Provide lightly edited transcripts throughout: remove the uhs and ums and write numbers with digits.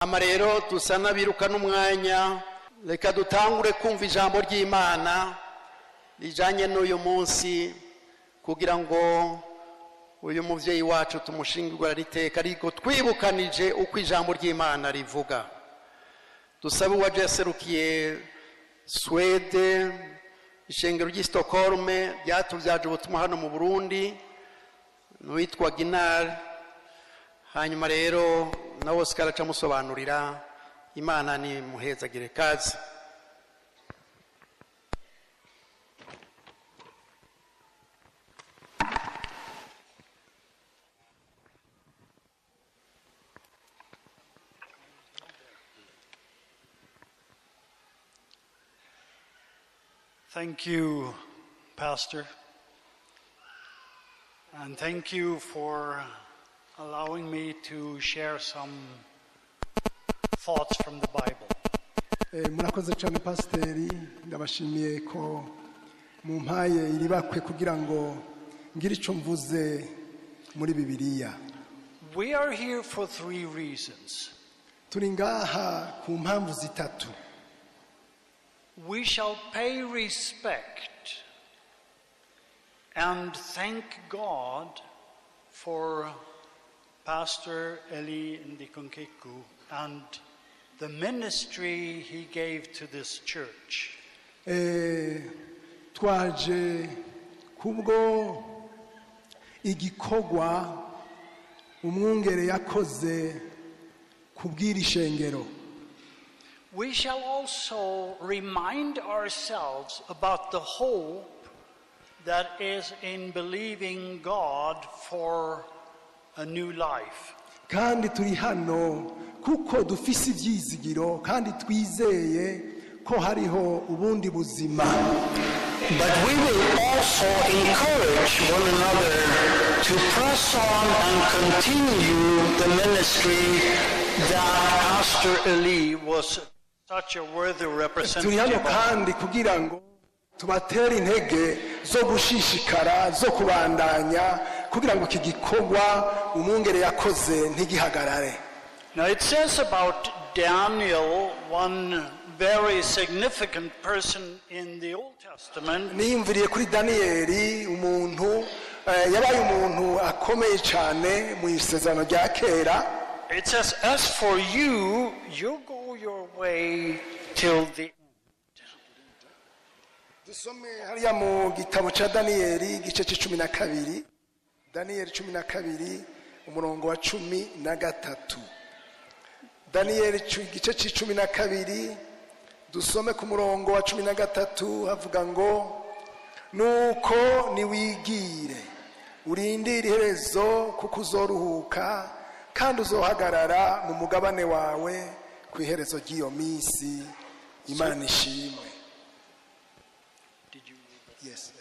Ama rero dusa n'abiruka n'umwanya, reka dutangure kumva ijambo ry'Imana rijanye n'uyu munsi, kugira ngo uyu muvyeyi wacu tumushingirwe riteka, ariko twibukanije uko ijambo ry'Imana rivuga. Dusabe uwaje yaserukiye Swede, ishengero ry'i Stockholm ryatuvyaje ubutumwa hano mu Burundi, n'uwitwa Ginar. Hanyuma rero na Oscar aca amusobanurira. Imana ni muhezagire kazi. Thank you, Pastor. And thank you for allowing me to share some thoughts from the Bible. Murakoze cyane, pasiteri. Ndabashimiye ko mumpaye iribakwe kugira ngo ngire icyo mvuze muri Bibiliya. We are here for three reasons. Turi ngaha ku mpamvu zitatu. We shall pay respect and thank God for Pastor Eli Ndikunkiku and the ministry he gave to this church. Twaje kubwo igikorwa umwungere yakoze kubw'iri shengero. We shall also remind ourselves about the hope that is in believing God for a new life. Kandi turi hano kuko dufise ibyizigiro kandi twizeye ko hariho ubundi buzima. But we will also encourage one another to press on and continue the ministry that Pastor Eli was such a worthy Turi hano representative of. kandi kugira ngo tubatere intege zo gushishikara, zo kubandanya, kugira ngo iki gikorwa umwungere yakoze ntigihagarare. Now it says about Daniel, one very significant person in the Old Testament, Niyumviriye kuri Daniyeli, umuntu yabaye umuntu akomeye cyane mu isezerano rya kera. It says, "As for you, you go your way till the Dusome hariya mu gitabo cya Daniyeli, igice cya 12, Daniyeli 12, umurongo wa 13. Daniyeli igice cya 12, dusome ku murongo wa 13. Havuga ngo: "Nuko niwigire, urindire iherezo, kuko uzoruhuka kandi uzohagarara mu mugabane wawe ku iherezo ry'iyo minsi." Imana ishimwe. Yes.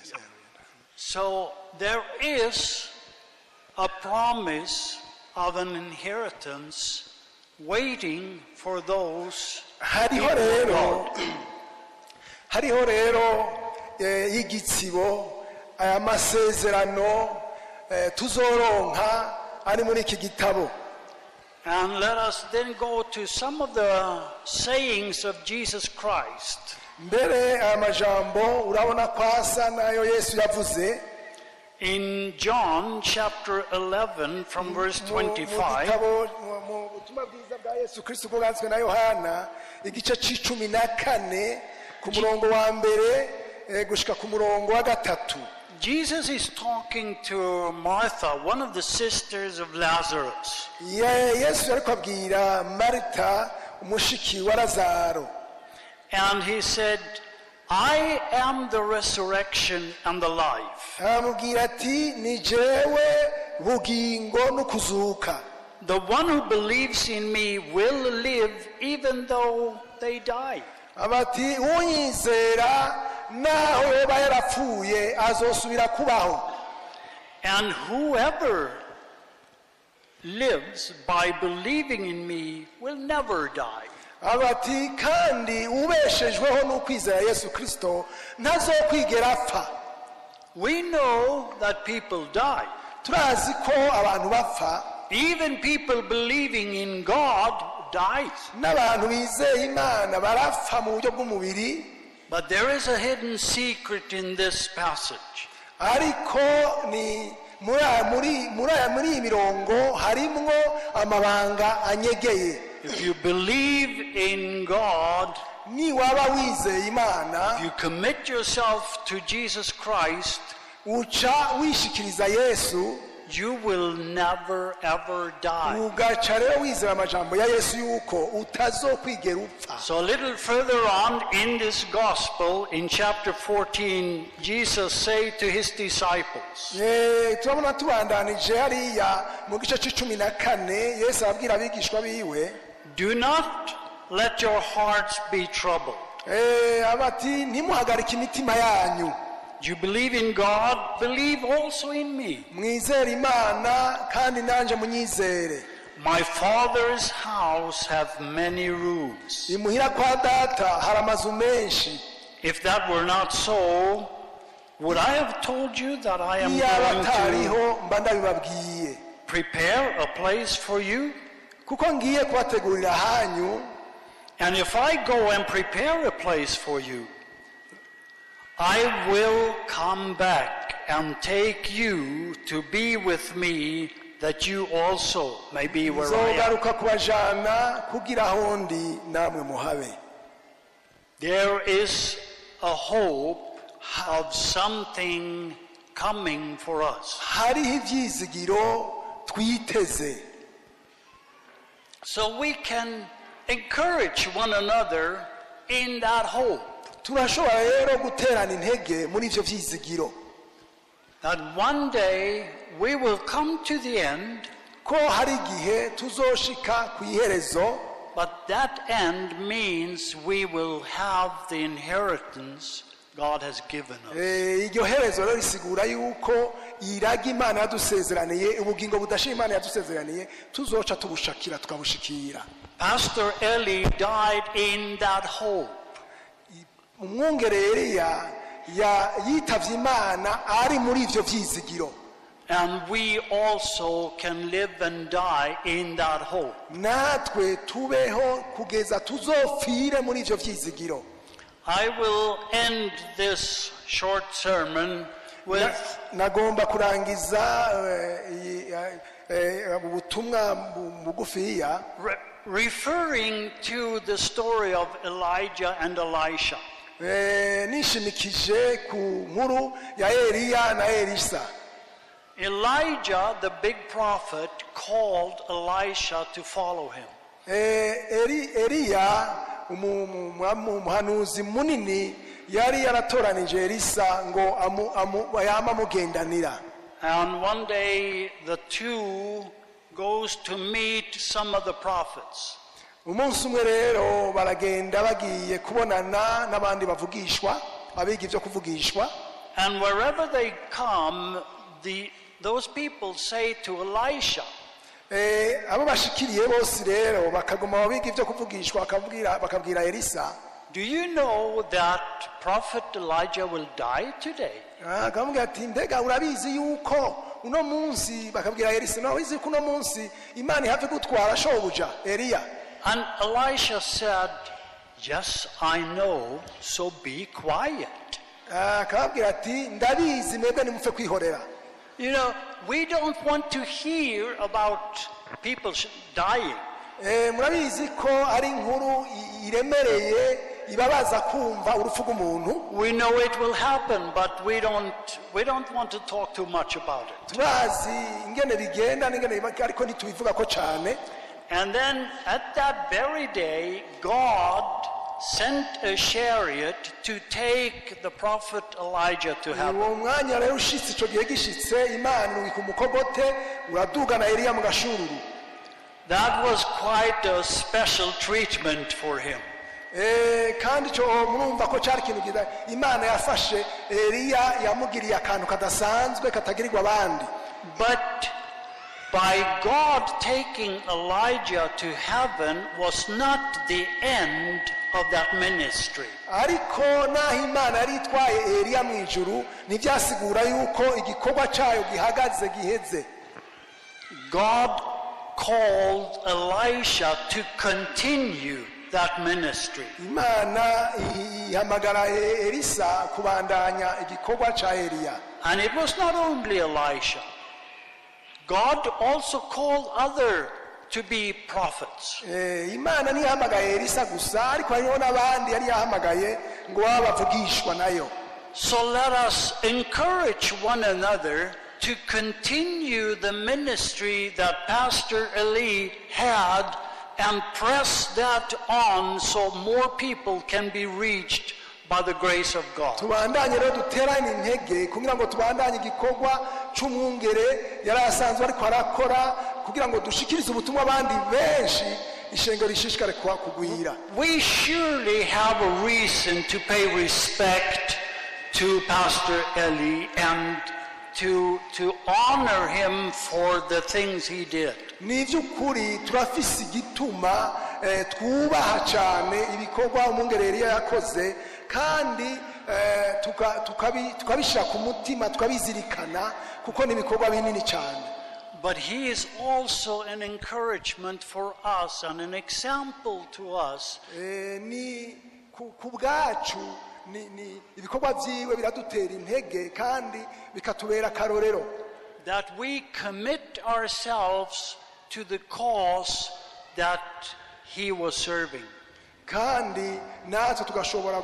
So there is a promise of an inheritance waiting for those Hariho rero y'igitsibo, aya masezerano tuzoronka ari muri iki gitabo. And let us then go to some of the sayings of Jesus Christ. Mbere aya majambo urabona ko asa n'ayo Yesu yavuze. In John chapter 11, from verse Mu 25, gitabo, mu butumwa bwiza bwa Yesu Kristo bwanditswe na Yohana, igice cya 14, ku murongo wa mbere gushika ku murongo wa gatatu. Jesus is talking to Martha, one of the sisters of Lazarus. Yesu ariko abwira Marita, umushiki wa Lazaro. And he said, "I am the resurrection and the life. Aramubwira ati: "Ni jewe bugingo n'ukuzuka. The one who believes in me will live even though they die. Ati: "Unyizera, naho yoba yarapfuye, azosubira kubaho. And whoever lives by believing in me will never die." Ati: "Kandi ubeshejweho n'ukwizera Yesu Kirisito ntazokwigera apfa." We know that people die. Turazi ko abantu bapfa. Even people believing in God dies. N'abantu bizeye Imana barapfa mu buryo bw'umubiri. But there is a hidden secret in this passage. Ariko ni muri aya- muri muri aya- muri iyi mirongo harimwo amabanga anyegeye. If you believe in God, Niwaba wizeye Imana, if you commit yourself to Jesus Christ, uca wishikiriza Yesu, you will never ever die. Ugaca rero wizera amajambo ya Yesu yuko utazokwigera upfa. So a little further on in this gospel, in chapter 14, Jesus said to his disciples, Turabona tubandanije hariya mu gice c'icumi na kane, Yesu ababwira abigishwa biwe, "Do not let your hearts be troubled. Abati ntimuhagarike imitima yanyu. You believe in God, believe also in me. Mwizere Imana kandi nanje munyizere. My Father's house have many rooms. Imuhira kwa Data hari amazu menshi. If that were not so, would I have told you that I am Iyaba going to atariho mba ndabibabwiye? prepare a place for you? Kuko ngiye kubategurira ahanyu. And if I go and prepare a place for you, I will come back and take you to be with me, that you also may be where I am." Nzogaruka kubajana kugira aho ndi namwe muhabe. There is a hope of something coming for us. Hariho ivyizigiro twiteze. So we can encourage one another in that hope Turashobora rero guterana intege muri ivyo vyizigiro that one day we will come to the end, ko hari igihe tuzoshika ku iherezo, but that end means we will have the inheritance God has given us. Iryo herezo rero risigura yuko iragi Imana yadusezeraniye, ubugingo budashira Imana yadusezeraniye, tuzoca tubushakira tukabushikira. Pastor Eli died in that hope. Umwungere Eliya yitavye Imana ari muri ivyo vyizigiro. And we also can live and die in that hope. Natwe tubeho kugeza tuzopfire muri ivyo vyizigiro. I will end this short sermon with Nagomba kurangiza ubutumwa bugufiya referring to the story of Elijah and Elisha. Nishimikije ku nkuru ya Eliya na Elisa. Elijah, the big prophet, called Elisha to follow him. Eliya umuhanuzi munini yari yaratoranije Elisa ngo yama amugendanira. And one day the two goes to meet some of the prophets. Umunsi umwe rero baragenda bagiye kubonana n'abandi bavugishwa, abiga ibyo kuvugishwa. And wherever they come, those people say to Elisha, Abo bashikiriye bose rero bakaguma biga ibyo kuvugishwa, bakabwira Elisa, "Do you know that prophet Elijah will die today?" Akamubwira ati mbega urabizi yuko uno munsi, bakabwira Elisa, urabizi ko uno munsi Imana ihave gutwara shobuja Eliya? And Elisha said, "Yes, I know, so be quiet." Akababwira ati ndabizi, mwebwe nimupfe kwihorera. We don't want to hear about people dying. Murabizi ko ari inkuru iremereye ibabaza kumva urupfu rw'umuntu. We know it will happen, but we don't want to talk too much about it. Turazi ingene bigenda n'ingene ariko ntitubivuga ko cyane. And then at that very day, God sent a chariot to take the prophet Elijah to heaven. Uwo mwanya rero ushitse, ico gihe gishitse, Imana irungika umukogote uradugana Eliya mu gashururu. That was quite a special treatment for him. Kandi ico murumva ko cyari ikintu Imana yafashe Eliya yamugiriye akantu kadasanzwe katagirirwa abandi. But by God taking Elijah to heaven was not the end of that ministry. Ariko naho Imana yari itwaye Eliya mu ijuru, ntibyasigura yuko igikorwa cyayo gihagaze, giheze. God called Elisha to continue that ministry. Imana ihamagara Elisa kubandanya igikorwa ca Eliya. And it was not only Elisha. God also called other to be prophets. Imana ntiyahamagaye Elisa gusa, ariko hariho n'abandi yari yahamagaye ngo babe bavugishwa nayo. So let us encourage one another to continue the ministry that Pastor Eli had and press that on so more people can be reached by the grace of God. Tubandanye rero duterane intege kugira ngo tubandanye igikorwa c'umwungere yari asanzwe ariko arakora, kugira ngo dushikirize ubutumwa abandi benshi, ishengero rishishikare kuba kugwira. We surely have a reason to pay respect to Pastor Eli and to honor him for the things he did. Ni iby'ukuri turafise igituma twubaha cyane ibikorwa umwungere Eliya yakoze, kandi tukabishyira ku mutima, tukabizirikana, kuko ni ibikorwa binini cyane. But he is also an encouragement for us and an example to us Ni ku bwacu, ni ibikorwa byiwe biradutera intege kandi bikatubera akarorero that we commit ourselves to the cause that he was serving. Kandi natwe tugashobora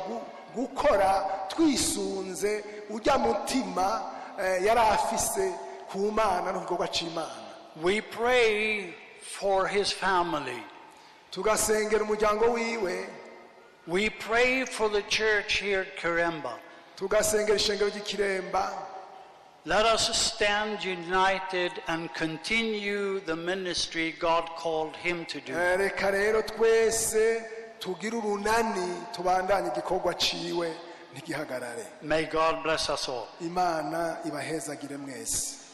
gukora twisunze ujya mutima yari afise ku Mana no ku gikorwa cy'Imana. We pray for his family. Tugasengera umuryango wiwe. We pray for the church here at Kiremba. Tugasengera ishengero ry'Ikiremba. Let us stand united and continue the ministry God called him to do. Reka rero twese tugire urunani, tubandanye igikorwa ciwe ntigihagarare. May God bless us all. Imana ibahezagire mwese.